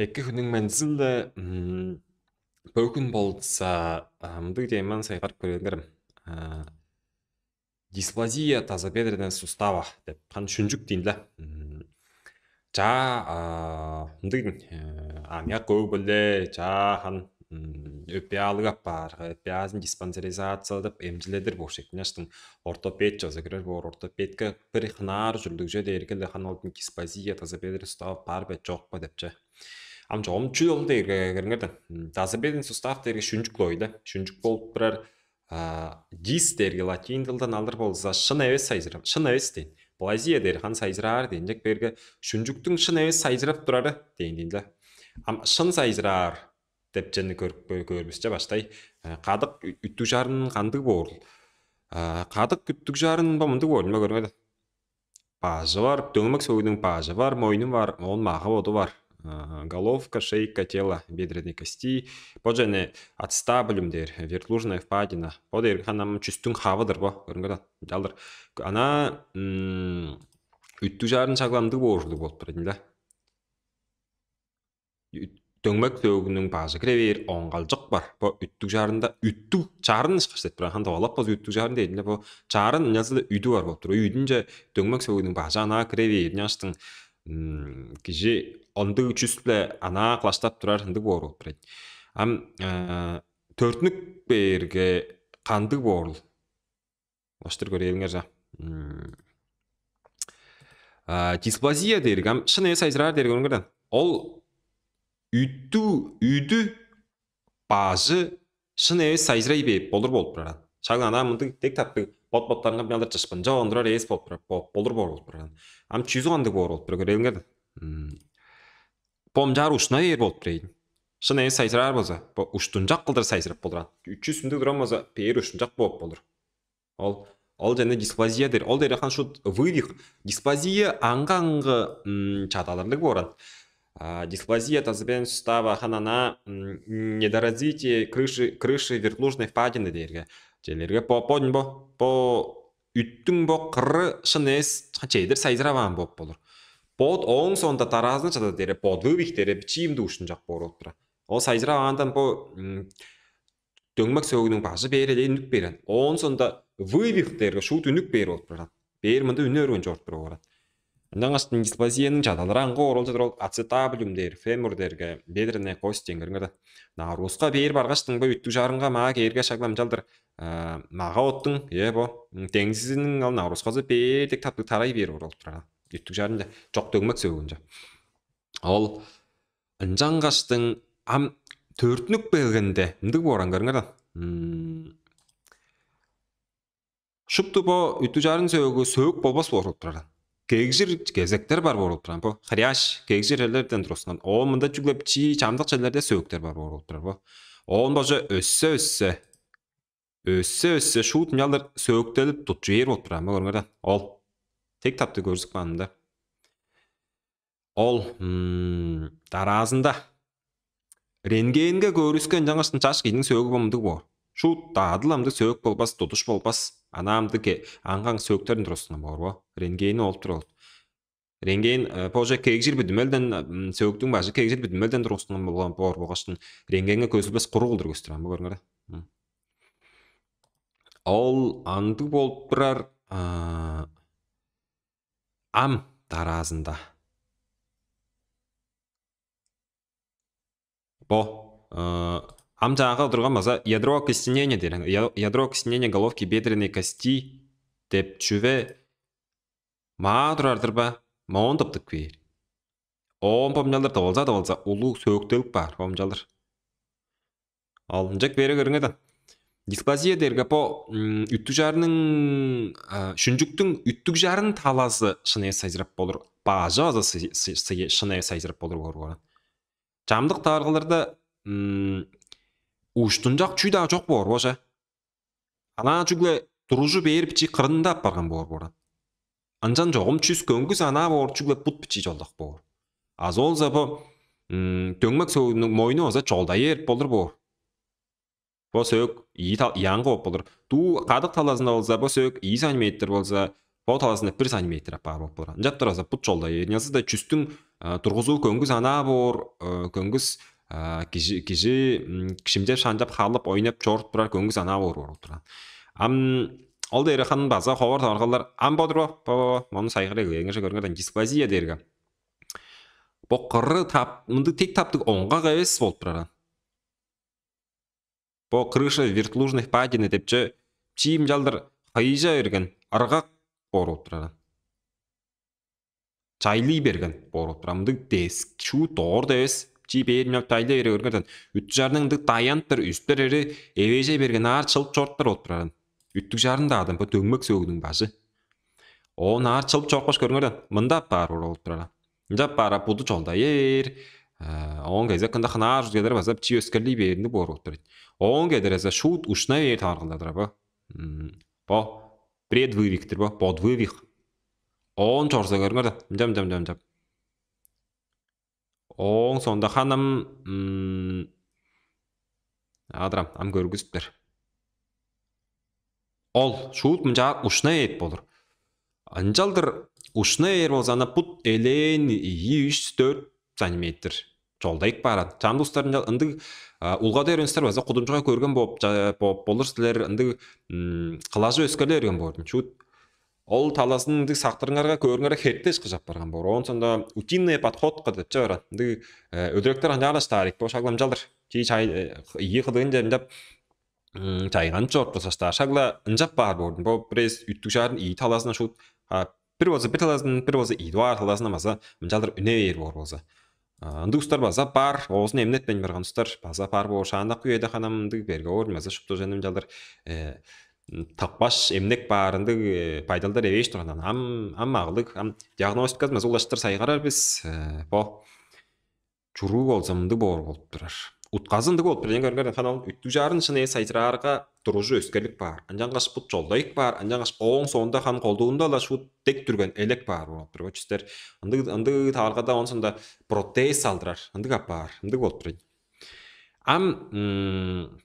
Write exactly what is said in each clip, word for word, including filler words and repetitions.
Эки хүнүң мензилде бөгүн болза мындыг теманы сайгарып көрээлдерим. Дисплазия тазобедренного сустава деп хан шүнчүк дейн-ле. Чаа мындыг амыяк көг-бүле чаа хан өпеялыг апаар, өпеязын диспансеризациялап эмчиледир боор шектиняштың ортопед чоза кирер боор. Ортопедке бир хынаар ужурлуг чүве дээрге-ле хан ол дисплазия тазобедренного сустава бар бе, чок бе деп че. Ам чогум чүл ол дээрге көрүңерден. Тазобедренный сустав дээрге шүнчүк лой да. Шүнчүк болуп турар. Дис дээрге латин дылдан алыр болза шын эвес сайзырап, шын эвес дейн. Плазия дээр хан сайзыраар дейн. Чек берге шүнчүктүң шын эвес сайзырап турары дейн дейн да. Ам шын сайзыраар деп чени көрүп көрбүсче баштай. Кадык үттүг чарын кандыг боорул? Кадык үттүг чарын ба мындыг боорул ма көрүңер. Бажы бар, дөңмек сөөгүнүң бажы бар, мойну бар, оон мага боду бар. Головка, шейка, тело бедренной кости. Бо жана ацетабулум дээр, вертлужная впадина. Бо дээрге ханам чүстүң хавыдыр бо. Көрүңөр да. Жалдыр. Ана үттүг чарын чагламдыг боорулуг болуп турат да. Дөңмек сөөгүнүң бажы кире бээр оңгалчык бар. Бо үттүг чарында үттүг чарын ышкаш деп турар. Хан довалап база үттүг чарын дейдиле. Бо чарын ынчалза-да үдү бар болуп тур. Үдүнче дөңмек сөөгүнүң бажы анаа кире бээр. Няштың кижи ындыг чүс-биле анаа кылаштап турар ындыг боор болуп турат. Ам төртүнүк бээрге кандыг боорул? Улаштыр көрээлиңер же. Дисплазия дээриг ам шын эвес сайзыраар дээриг көрүңер даан. Ол үттү үдү бажы шын эвес сайзырай бээп болур болуп турар. Шак анаа мындыг дег таптыг бот-боттарынга мынялдыр чышпынча ондурар эвес болуп турар болур болуп турар. Ам чүзү кандыг боор болуп турар көрээлиңер даан. Бомчаар ушуна бээр болуп турайын. Шын эвес сайзыраар болза, бо уштунчак кылдыр сайзырап болуран. Үчү сүндүг туран болза, бээр уштунчак бооп болур. Ол ол жана дисплазия дээр. Ол дээр хан шут вывих. Дисплазия аңга-аңгы чадалырлыг бооран. Дисплазия тазобедренного сустава хан ана недоразвитие крыши крыши вертлужной впадины дээрге. Желерге бо бо бо бо үттүң бо кыры шын эс чедир сайзыраваан бооп болур. Бот ооң соонда дараазына чада дере бот вывих дере бичиимди ушунчак боор болуп турар. Ол сайзыраваандан бо дөңмек сөөгүнүң бажы бээр эле үнүк берген. Оон соонда вывих дээрге шуут үнүк бээр болуп турар. Бээр мында үнү өргөн чорт туруп барат. Ынчангаш дисплазияның чадалары аңгы оролчу ол ацетабулюм дээр, фемур дээрге бедренная кость деңгериңер да. Нагрузка бээр баргаштың бо үттүг чарынга маа кээрге шагламчалдыр мага оттуң, э бо деңзизиниң ал нагрузказы бээр дег таптыг тарай бээр оролуп турар. Үттүг чарынча чок дөңмек сөөгүнче. Ол ынчангаштың ам төрүтүнүп келгенде мындыг бооран көрүңер даан. Шупту бо үттүжарын сөөгү сөөк болбас бооруп турар. Кегжир кезектер бар бооруп турар. Бо хрящ кегжир элерден турускан. Оон мында чүглеп чи чамдык черлерде сөөктер бар бооруп турар бо. Оон боже өссе өссе өссе өссе шуут мялдыр сөөктелип тутчу ээр болуп турар. Көрүңер даан. Ол тек тапты көрүзүп каанында. Ол дараазында рентгенге көөрүскен жаңаштын чаш кийиниң сөөгү бомдуг боор. Шуут даадыл амдыг сөөк болбас, тудуш болбас, ана амдыг аңгаң сөөктерин турустунган боор бо. Рентгени олуп тур ол. Рентген боже кегжир бүдүмелден сөөктүң бажы кегжир бүдүмелден турустунган болгон боор болгаштын рентгенге көзүлбес куру кылдыр көстүрген бо көрүңөр. Ол андыг болуп турар. Ам дараазында бо ам чаагы турган база ядро окостенения дээр. Ядро окостенения головки бедренной кости деп чүве маа турар-дыр ба? Моон тыптып кээр. Оон помчалдыр тывылза тывылза улуу сөөктелип каар помчалдыр. Ол ынчек бери көрүңер даан. Дисплазия дээрге бо үттүг чарының шүнчүктүң үттүг чарын талазы шын эвес сайзырап болур. Баажы база шын эвес сайзырап болур боор. Чамдык тааргыларда уштунчак чүү-даа чок боор боже. Анаа чүгле туружу бээр бичи кырында апарган боор бооран. Ынчан чогум чүс көңгүс анаа боор чүгле бут бичи чолдак боор. Азы болза бо дөңмек сөөгүнүң мойну база чолдай ээрип болур боор. Бо сөөк ийи аңгы болуп болур. Дуу кадык талазында болза бо сөөк ийи сантиметр болза Бо талазында бир сантиметр апаар болуп болур. Ынчап турза, бут чолдай бээр. Ынчалза-даа чүстүң тургузуу көңгүс анаа боор, көңгүс кижи кижи шимчеп шанчап халып ойнап чоруп турар көңгүс анаа боор болуп турган. Ам ол дээри ханы база ховар таваргалар ам бодур бо. Бо мону сайгырыг эңеше көрүңер дисплазия дээрге. Бо кыры тап мынды тик таптыг оңгак эвес болуп турар. Бо крыша вертлужной впадины деп че чиим чалдыр хайыжа берген ыргак боор болуп турар. Чайлый берген боор болуп турар. Мындыг деск шуу доор да эвес. Чи бээр мынап чайлай бере көргерден үттүжарның ындыг даянтыр үстер эри эвежей берген аар чылып чоруптар болуп турарын. Үттүгжарын даадан бо дөңмек сөөгүнүң бажы. Оон аар чылып чорупкаш көрүңерден мында апаар болуп турар. Ынчап баара буду чолдая бээр. Оон кезек кында хынаар ужугелер база чи өскерлий бээриндиг боор болуп турат. Оон кедер эзе шуут ушна бээр тааргылдадыр бо. Бо предвывиктир бо, подвывих. Оон чорза көрүңер да. Ынчам ынчам ынчам ынчам. Ооң соонда ханым адырам ам көргүзүптер. Ол шуут мынчаар ушна ээп болур. Ынчалдыр ушна ээр болза, ана бут элээн ийи үч дөрт сантиметр чолдайып бааран. Чамдык устар ынчал ындыг улгада өрүнүстер база кудумчуга көрген болуп болур силер. Ындыг кылажы өскерле берген боор. Шуут ол талазын ындыг сактырыңарга көөрүңерге херте ышкыжап барган боор. Оон соонда утиная подходка деп чыгарат. Ындыг өдүректер ынчаалаш таарик бо шагламчалдыр. Чи чай ийи кыдыын чемдеп чайганып чорупкан саштаар шагла ынчап баар боордун. Бо бирээс үттүг шаарын ийи талазына шуут бир болза бир талазын, бир болза ийи дугаар талазына база мынчалдыр үне бээр боор болза, ындыг устар база бар. Оозун эмнетпейн барган устар база бар боор. Шаандак үеде ханам ындыг берге боор база шупту жаны мынчалдыр тыкпаш эмнек баар ындыг байдалдар эвээш турган. Ам ам агылыг ам диагностиказын база улаштыр сайгарар бис. Бо чуруу болза мындыг боор болуп турар. Утказы ындыг болуп турар. Эң көргерден ханал үттүг жаарын шын эс сайжыраарга туружу өскерлик баар. Ынчангаш бут чолдайык баар. Ынчангаш ооң соонда хан колдуунда-ла шуут дег дүрген элек баар болуп тур. Чүстер ындыг ындыг таалгада онсунда протез салдырар. Ындыг апаар. Ындыг болуп турар. Ам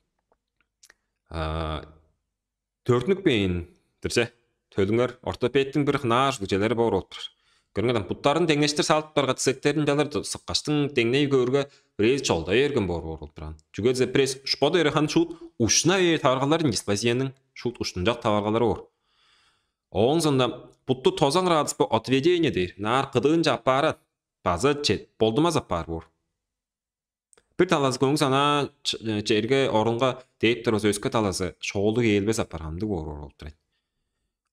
төрүнүк бээн дирже төлүңер ортопедтиң бир хынаар ужугчелери боор болуп турар. Көрүңер, буттарын деңнештир салып барга, дисектерин чалыр сыккаштың деңней көөрге, бирээзи чолдай берген боор боор болуп турган. Чүге дизе бирээзи шпода эрехан шуут ушна бээр таваргалар дисплазияның шуут уштунчак таваргалары боор. Ооң соонда бутту тозан градус бо отведение дээр, наар кыдыынче аппаарат база чет болдумас аппаар боор. Бир талазы көңүс анаа черге орунга дээптер болза, өске талазы шоолуг ээлбес апаргандыг боор болуп турат.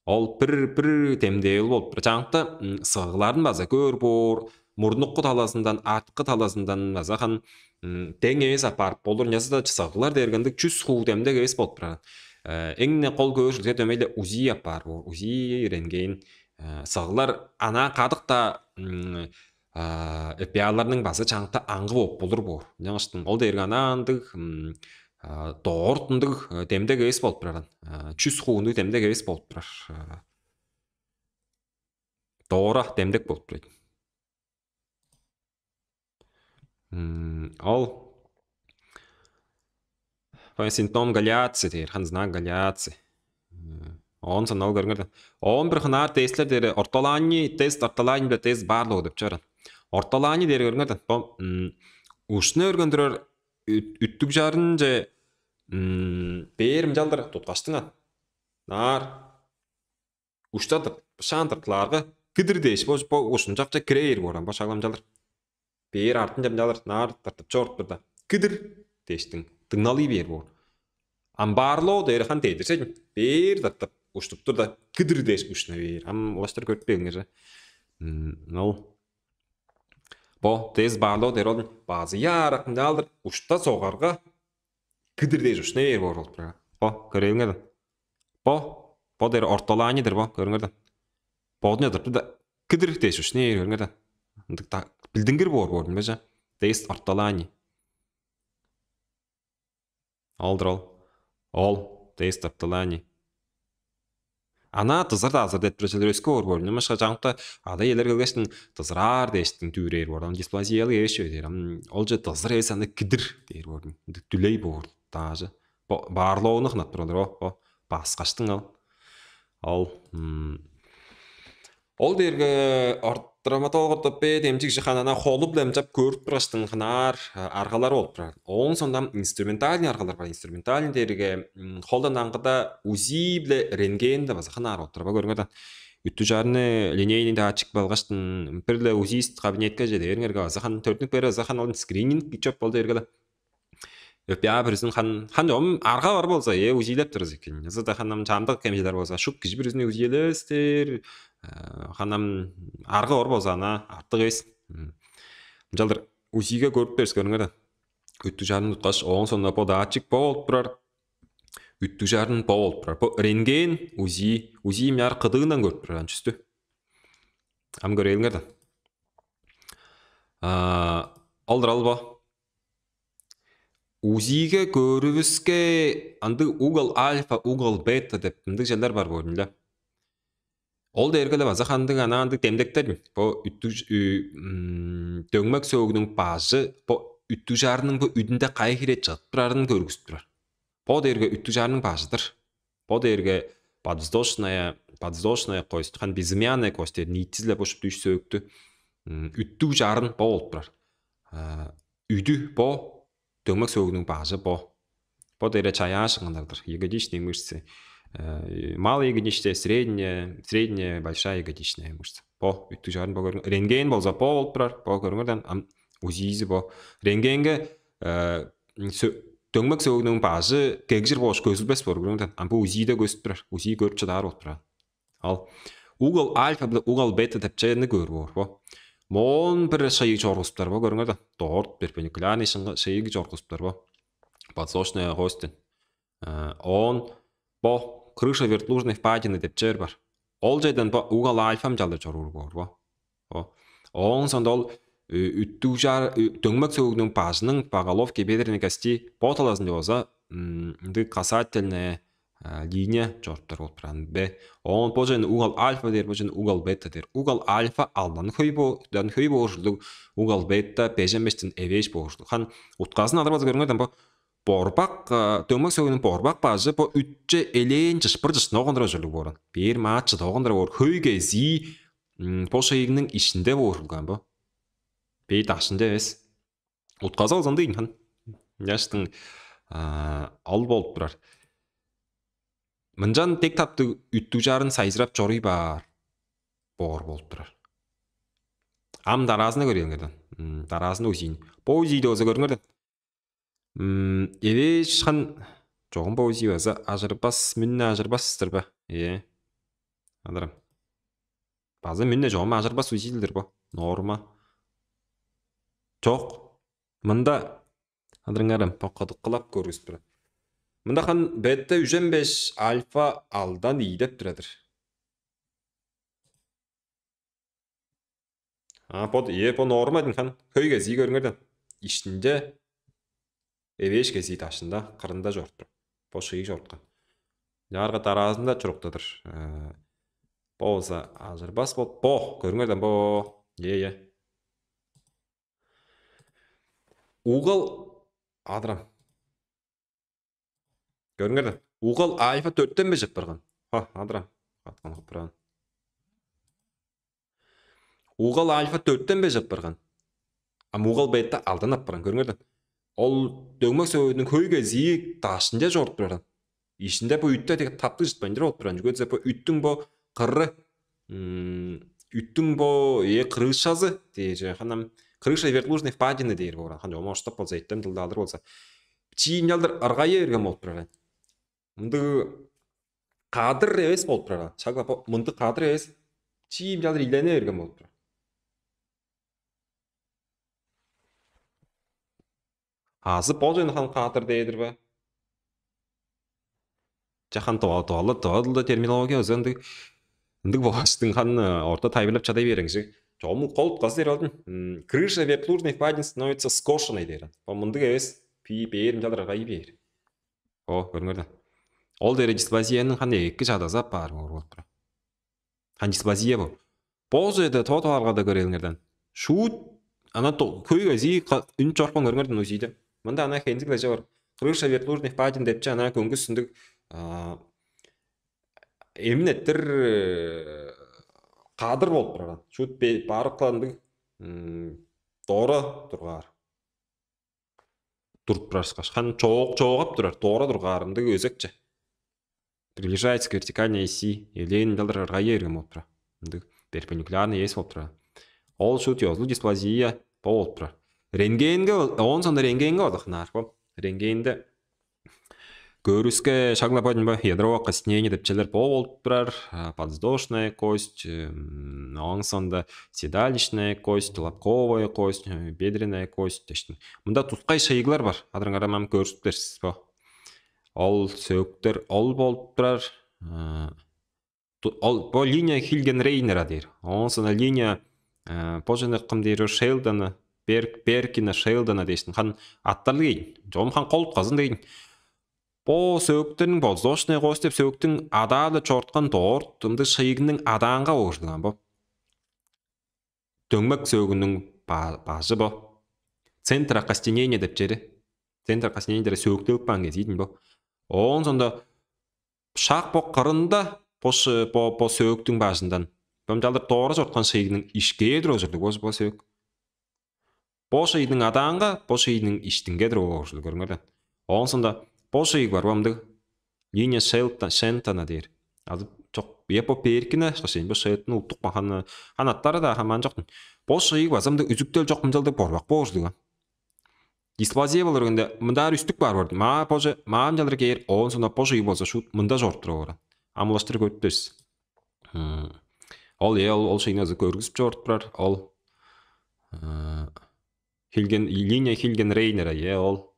Ол бир бир демдеел болуп тур. Чаңыкта сыгыгларын база көөр боор, мурнукку талазындан, арткы талазындан база хан дең эвес апарып болур. Ынчалза-даа сыгыглар дээрге ындыг чүс хуу демдек эвес болуп турар. Эң-не кол көөр шүлге дөмейле УЗИ апаар боор. УЗИ рентген. Сыгыглар анаа кадык-даа эпиаларның база чаңта аңгы болуп болур боор. Ынчангаштың ол дээрге анаандыг доортундуг демдек эвес болуп турар. Чүс хууннуг демдек эвес болуп турар. Доора демдек болуп турат. Ол синтом галляции дээр, хан знак галляции. Оон санал көрүңөр да. Оон бир хынаар тестлер дээри ортолаанни тест, ортолаанни биле тест баарлыгы деп чыгарат. Ортолаанни дээри көрүңөр да. Бо ушну өргөндүрөр үттүг жарынче бээр мынчалдыр туткаштыңан. Наар ушта бышаан тыртылаарга кидир дээш бо ушунчакче кирээр бооран бо шагламчалыр. Бээр артынче мынчалыр наар тыртып чоруп турда кидир дээштиң дыңналый бээр боор. Ам баарлоо дээри хан дедирсе бээр тыртып уштуп турда кидир дээш ушуна бээр. Ам улаштыр көрүп бээңер. Ол бо дез баарлоо дээр ол базы яарак мынчаалдыр ушта согарга кидир дээш ушуна бээр боор болуп турар. Бо көрээлиңер. Бо бо дээр ортолаанидир бо көрүңер да. Бодун ядыртты да кидир дээш ушуна бээр көрүңер да. Ындык билдингир боор боор билбеже. Тест ортолаани. Алдыр ол. Ол тест ортолаани. Ана дызыр-дазыр деп турар силер өскө боор боор. Немешка чаңыкта ада иелер келгештиң дызыраар дээштиң дүүрээр боор. Ам дисплазиялыг эвес чүве дээр. Ам ол же дызыр эвес аны кидир дээр боор. Дүлей боор даажы. Баарлоону хынап туралар. О, о, баскаштың ал. Ал Ол дээрге травматолог ортопед эмчи кижи ханана холу-биле ынчап көрүп тургаштың хынаар аргалар болуп турар. Ооң сондам инструментальный аргалар бар. Инструментальный дээрге холдан аңгыда УЗИ-биле рентген-де база хынаар болуп турар. Көрүңер даан, үттүг чарыны линейный датчик алгаштың бир-ле УЗИст кабинетке чеде бериңерге база хан төрүнүп бере база хан ол скрининг чоп ол дээрге да. Өппе а бүрүзүн хан хан чогум арга бар болза, э УЗИлеп турузу экен. Ызыда ханам чамдык кемчелер болза, шук кижи бүрүзүн УЗИлестир. Ханам арга бар болза, ана артык эвес. Ынчалдыр УЗИге көрүп берис көрүңер да. Үттүг чарын туткаш, ооң соонда бо датчик бо болуп турар. Үттүг чарын бо болуп турар. Бо рентген, УЗИ, УЗИ мняр кыдыындан көрүп турар анчүстү. Ам көрээлиңер да. Алдыр ал бо. УЗИге көрүвүске ындыг угол альфа, угол бета деп мындыг челер бар болур-ла. Ол дээрге-ле база хандыг анаандыг демдектер. Бо үттүг дөңмек сөөгүнүң бажы бо үттүг чарының бо үдүнде кайы хире чыгып турарын көргүзүп турар. Бо дээрге үттүг чарының бажыдыр. Бо дээрге подвздошная, подвздошная кость, хан безымянная кость дээр, ниитизи-ле бо шупту үш сөөктү. Үттүг чарын бо болуп турар. Үдү бо, дөңмек сөөгүнүң бажы бо. Бо дээрге чаяаш ыңыннар-дыр. Ягодичные мышцы. Малая ягодичная, средняя, средняя, большая ягодичная мышца. Бо үттүг чарын бо көрүң. Рентген болза бо болуп турар. Бо көрүңер даан, ам УЗИ-зи бо. Рентгенге дөңмек сөөгүнүң бажы кегжир боош көзүлбес боор, көрүңер даан. Ам бо УЗИ-де көстүп турар. УЗИ көрүп чыдаар болуп турар. Ал угол альфа биле угол бета деп чеерни көөр боор бо. Моон бир шыйыг чоргузуптар бо, көрүңер даан. Дорт перпендикулярный шыйыг чоргузуптар бо. Подвздошная костьтен. Оон бо крыша вертлужной впадины деп чер бар. Ол черден бо угол альфа мчалдыр чоруур боор бо. Ооң соонда ол үттүг чар дөңмек сөөгүнүң бажының по головке бедренной кости бо талазынче болза ындыг касательная линия чоруптар болуп турар бе. Оон бо чен угол альфа дээр, бо чен угол бета дээр. Угол альфа алдан хөй бо-, дан хөй боор ужурлуг, угол бета бежен бештен эвээш боор ужурлуг. Хан утказын алыр болза, көрүңер даан, бо борбак дөңмек сөөгүнүң борбак бажы бо үтче элээн чышпыр чышын огондура ужурлуг бооран. Бээр маачы догондура боор хөй кезии бо шыйыгның ишинде боор ужурлуг бо. Бей дашында эвес. Утказы алзан дейн хан. Няштың ал болуп турар. Мынчан дег таптыг үттүг чарын сайзырап чоруй баар боор болуп турар. Ам дараазына көрээлиңерден. Дараазында УЗИ-ни. Бо УЗИ-де болза көрүңерден. Эвээш хан чогум бо УЗИ база ажырбас, мүнне ажырбас-тыр ба? Ээ. Адырам. База мүнне чогум ажырбас УЗИ-дир бо. Норма. Чок. Мында адырыңарым бо кыдыккылап көргүзүп турат. Мында хан бета үжен беш, альфа алдан ийдеп турадыр. А бо, э, бо норма дин хан. Хөй кезии көрүңерден. Иштинде эвээш кезии дашында, кырында чоруптур. Бо шыйыг чоруткан. Чаарга дараазында чуруктадыр. Бо болза ажырбас бол. Бо көрүңерден бо. Е, е. Угол адырам. Көрүңер да. Угол альфа төрттен бе чыппырган? Ха, адырам. Аткан кыпыран. Угол альфа төрттен бе чыппырган? Ам угол бета алдан аппыран. Көрүңер да. Ол дөңмек сөөгүнүң хөй кезии дашынча чоруп тураран. Ишинде бо үттү дег таптыг чытпайн чыр болуп туран. Чүге десе бо үттүң бо кыры, үттүң бо э крышазы дээже ханам крыша вертлужной впадины дээр болган. Хан жомуштап болза, эттен дылдаалдыр болза, чиимчалдыр ыргая берген болуп турар. Мындыг кадыр эвес болуп турар. Чагла бо мындыг кадыр эвес, чиимчалдыр илене берген болуп турар. Азы бо жөн хан кадыр дээдир бе? Жахан дуалла дуалда терминология ызы ындыг ындыг болгаштың хан орта тайбырлап чадай бериңчи. Чому кол утказы дээр алдым. Крыша вертлужной впадин становится скошенной дээр. Бо мындыг эвес. Бии бээр ынчалдыр ыргай бээр. О, көрүңөр да. Ол дере дисплазияның хан эки чадазы ап баар болуп тура. Хан дисплазия бо. Бо жерде то туалгада көрээлиңерден. Шуут ана көй кезии үн чоркон көрүңерден узийди. Мында ана хензиг леже бар. Крыша вертлужный впадин депчи ана көңгүс ындыг эмин эттир. кадыр болуп турар. Шуут барык кыландыг дора тургаар. Туруп турар ышкаш. Хан чоок чоогап турар, дора тургаар ындыг өзекче. Приближается к вертикальной оси, элээн ынчалдыр ыргай берген болуп турар. Ындыг перпендикулярный эвес болуп турар. Ол шуут ёзулуг дисплазия бо болуп турар. Рентгенге, оон соонда рентгенге бадык наар бо. Рентгенде көрүске шагла бо ядро окостенение деп челер бо болуп турар. Подвздошная кость, оон соонда седалищная кость, лобковая кость, бедренная кость дештин. Мында тускай шыйыглар бар. Адырыңар ам көрүстүп берсиз бо. Ол сөөктөр ол болуп турар. Ол бо линия Хильгенрейнера дээр. Оон соонда линия божаны кым дээр, Шелдона, Беркина, Шелдона дээштин. Хан аттарлыг ийин. Чогум хан кол утказын дейин. Бо сөөктерниң подвздошная кость деп сөөктүң адаалы чорткан дорт ымдыг шыйыгның адаанга оожулган бо. Дөңмек сөөгүнүң бажы бо. Центр окостенения деп чери. Центр окостенения деп сөөктелип каан кезиидин бо. Оон соонда шак бо кырында бо сөөктүң бажындан бо ынчалдыр доора чорткан шыйыгның ишкээр тур ужурлуг бо сөөк. Бо шыйыгның адаанга, бо шыйыгның иштинге тур ужурлуг, көрүңер даан. Оон соонда бо шыйыг бар бо ындыг. Линия Шелтон, Шентона дээр. Азы чок, я бо Беркина ышкаш, бо Шелтон улуттук баан, хан аттары-даа хамаан чок. Бо шыйыг база мында үзүктел чок, мынчалдыр борбак боор ужурлуг. Дисплазия болур эгенде мындаары үстүк бар боор. Маа боже, маа ынчалдыр кээр, оон соонда бо шыйыг болза шуут мында чоруп тура боор. Амылаштыр көрүптүс. Ол э ол ол шыйны азы көргүзүп чоруп турар. Ол Хилген, линия Хилген Рейнера, э ол.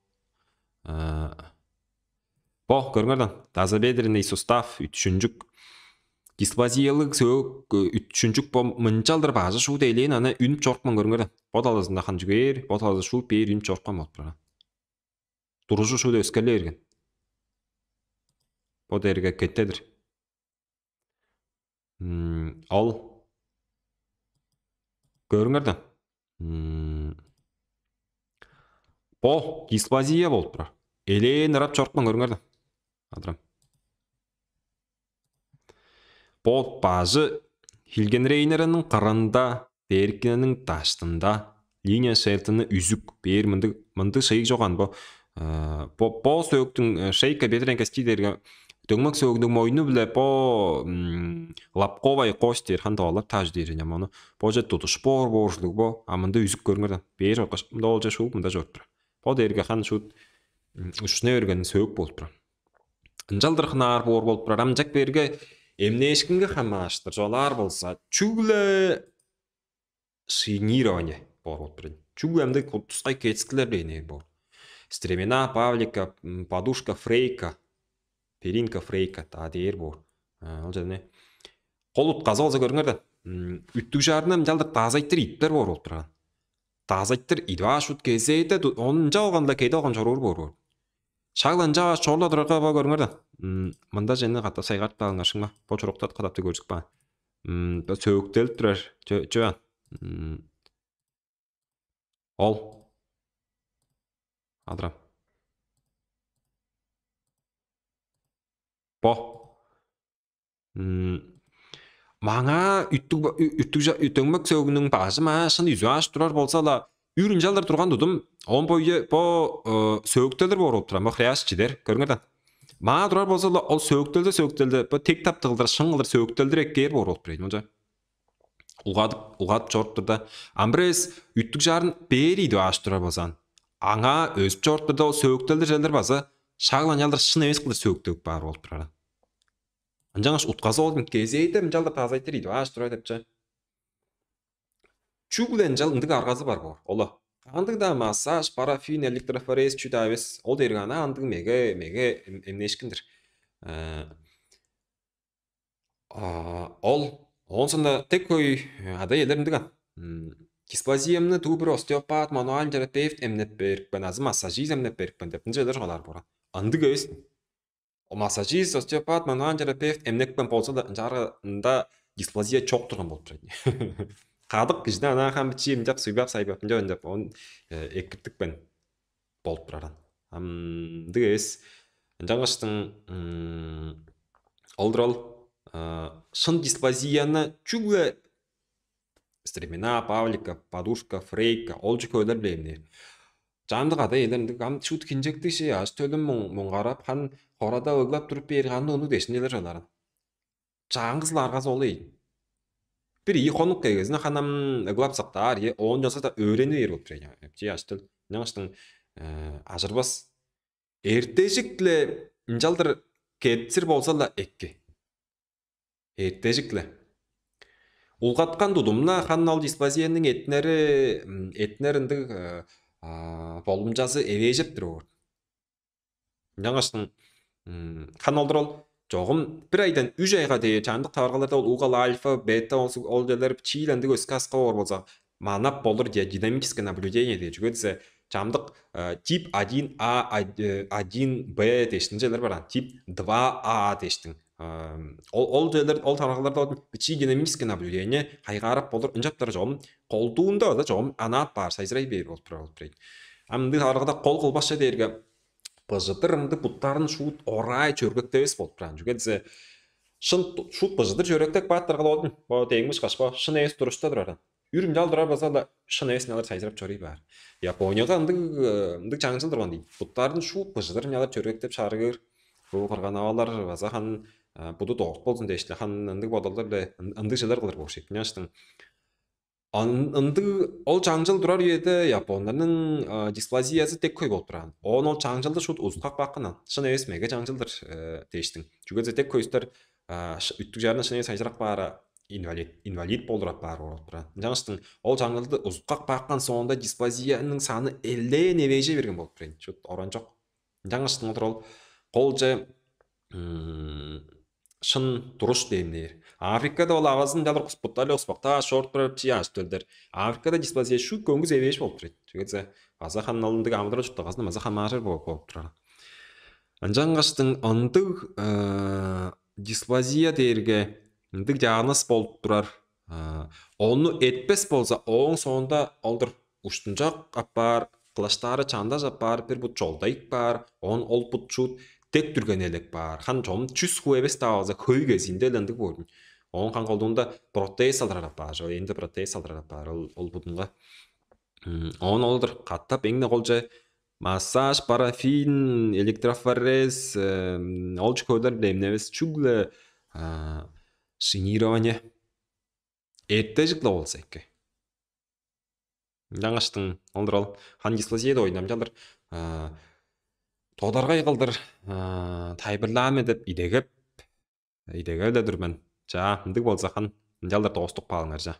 Бо көрүңөр даан, тазобедренный сустав, үтүшүнчүк. Дисплазиялыг сөөк, үтүшүнчүк бо мынчалдыр бажы шуут элээн ана үнүп чорупкан, көрүңөр даан. Бо талазында хан чүгээр, бо талазы шуут бээр үнүп чорупкан болуп турар. Туружу шуут өскерлей берген. Бо дээрге кеттедир. Ол көрүңер даан. Бо дисплазия болуп турар. Элээн ырап чорупкан, көрүңер даан. Адырам. Бо бажы Хилгенрейнерниң кырында, Беркинениң даштында, линия Шелтона үзүк, бээр мындыг, мындыг шыйыг чоган бо. Бо бо сөөктүң шейка бедренной кости дээрге дөңмек сөөгүнүң мойну-биле бо лобковая кость дээр, хан тавалап тажы дээр ынча мону. Боже тудуш боор бооржулуг бо. А мында үзүк, көрүңер даан. Бээр чоргаш, мында олча шуук мында чоруп турар. Бо дээрге хан шуут ушуна берген сөөк болуп турар. Ынчалдыр хынаар боор болуп турар. Амчак берге эмнээшкинге хамааштыр чугаалаар болза, чүгле шинирование боор болуп турар. Чүгле ындыг тускай кетскилер-биле энээр боор. Стремена Павлика, подушка Фрейка, перинка Фрейка даа дээр боор. Ол чедине кол утказы болза, көрүңер даан, үттүг чарны ынчалдыр дазайтыр идиптер боор болуп турган. Дазайтыр идип ааш шут кезээде ону ынча болганда кеде болган чоруур боор боор. Шак-ла ынча ааш чорла турарга, бо көрүңер даан. Мында чени катап сайгартып алыңар шыңма. Бо чуруктат кадапты көрүзүп каан. Бо сөөктелип турар чөөн. Ол. Адырам. Бо. Маңаа үттүг, үттүг дөңмек сөөгүнүң бажы маа шын үзүп ааш турар болза-ла, үр ынчалдыр турган тудум, оон бо бо сөөктелдир боор болуп турар, бо хрящ чидер, көрүңер даан. Маа турар болза-ла, ол сөөктелде, сөөктелде, бо тек таптыгылдыр, шың кылдыр сөөктелдир эккээр боор болуп турар ийин, онча. Улгадып, улгадып чоруп турда, амбырес үттүг чарын бээр идип ааш турар болзаан, аңаа өзүп чоруп турда, ол сөөктелдир челдер база шак-ла ынчалдыр шын эвес кылдыр сөөктелип баар болуп турар. Ынчангаш утказы ол кезээде мынчалдыр дазайтыр идип ааш турар деп ча. Чүгле ынчал ындыг аргазы бар боор. Ола кандыг-даа массаж, парафин, электрофорез чүү-даа эвес. Ол дээрге ана андыг меге, меге эмнээшкиндир. Ол оонсунда тек хөй ада-иелер ындыг ан. Дисплазиямны туу бир остеопат, мануальный терапевт эмнеп берипкен азы массажист эмнеп берипкен деп ынча чугаалаар боор. Ындыг эвес. Массажист, остеопат, мануальный терапевт эмнепкен болза-ла, ынчаарга ында дисплазия чок турган болуп турар. Кадык кижини анаа хам бичии ынчап суйбап, сайбап, ынчап, ынчап оон экиртипкен болуп турар. Ам ындыг эвес. Ынчангаштың ол-дур ол, шын дисплазияны чүгле стремена, павлика, подушка, фрейка, ол чүвелер билемнээр. Чамдык ада-иелер ындыг ам шуут хинчектиг ши, ажы-төлүм муңгарап, хан хорада ыглап туруп бээр, кандыг ону дешинчелер оларын. Чаңгыс-ла аргазы ол ийин. Бир ийи хонук кегезине ханам ыглап сактаар, е оон чонса-даа өөрени бээр болуп тур. Чи ажы-төл ынчангаштың ажырбас. Эртежик-ле ынчалдыр кетсир болза-ла эки. Эртежик-ле. Улгаткан тудумна хан ол дисплазияның этнери, этнер ындыг болумчазы эвээжеп тур боор. Ынчангаштың хан олдур ол чогум бир айдан үч айга дээр чамдык таваргаларда ол угол альфа, бета, ол черлер чиил ындыг өске аска боор болза, манап болур динамическое наблюдение дээр. Чүге десе чамдык тип один А, один Б дештиң черлер бар, тип два А дештиң. Ол ол черлер, ол таваргаларда бичии динамическое наблюдение кайгаарап болур, ынчаптар чогум колдуунда база чогум анаат баар, сайзырай бээр болуп турар болуп турайт. Ам ындыг таваргаларда кол кылбашча дээрге быжыдыр ындыг буттарын шуут орай чөргектевес болуп турар. Чүге десе шын шуут быжыдыр чөргектеп кааттар кылып алдым. Бо дегмиш кашпа шын эвес турушта турар. Үрүнче ал турар болза-ла шын эвес ынчалар сайзырап чорууй баар. Японияга ындыг ындыг чаңчыл турган дейт. Буттарын шуут быжыдыр ынчалар чөргектеп шарыыр. Бу кырганавалар база хан буду дорт болзун дээш-ле хан ындыг бодалдар-биле ындыг чылар кылыр болуш ийик. Ынчангаштың ындыг ол чаңчыл турар үеде японнарның дисплазиязы дег хөй болуп турган. Оон ол чаңчылды шуут узуткак баккан. Шын эвес меге чаңчылдыр дээштиң. Чүге десе дег хөйстер үттүг чарны шын эвес сайжырак баара инвалид инвалид болдур апаар болуп турган. Ынчангаштың ол чаңчылды узуткак баккан соонда дисплазияның саны элээн эвээже берген болуп турган. Шуут оранчок. Ынчангаштың олар ол колче шын туруш дээн дээр. Африкада ол авазын чалыр куспуттар эле успактаа шорт турар чи ажып төлдер. Африкада дисплазия шуут көңгүс эвээш болуп турат. Чүге десе база хан алындыг амыдырал чурттагазын база хамааржыр болуп турар. Ынчангаштың ындыг дисплазия дээрге ындыг диагноз болуп турар. Ону этпес болза, ооң соонда олдур уштунчак апаар, кылаштаары чандаш апаар, бир бут чолдайык баар, оон ол бут шуут дег дүрген элек баар. Хан чом чүс хуу эвес-даа болза, хөй кезиинде эле ындыг боор. Оон хан колдуунда протез салдырар апаар, чо энди протез салдырар апаар ол ол будунга. Оон олдур катап эңне колче массаж, парафин, электрофорез, ол чүкөлер биле эмнебес чүгле шинирование эртежик-ла болза эки. Ынчангаштың олдур ол хан дисплазияда ойнамчалдыр тодаргай кылдыр тайбырлаан мен деп идегеп идегеп эле тур мен. Чаа, ындыг болза хан ынчалдыр доостук баалыңар ча.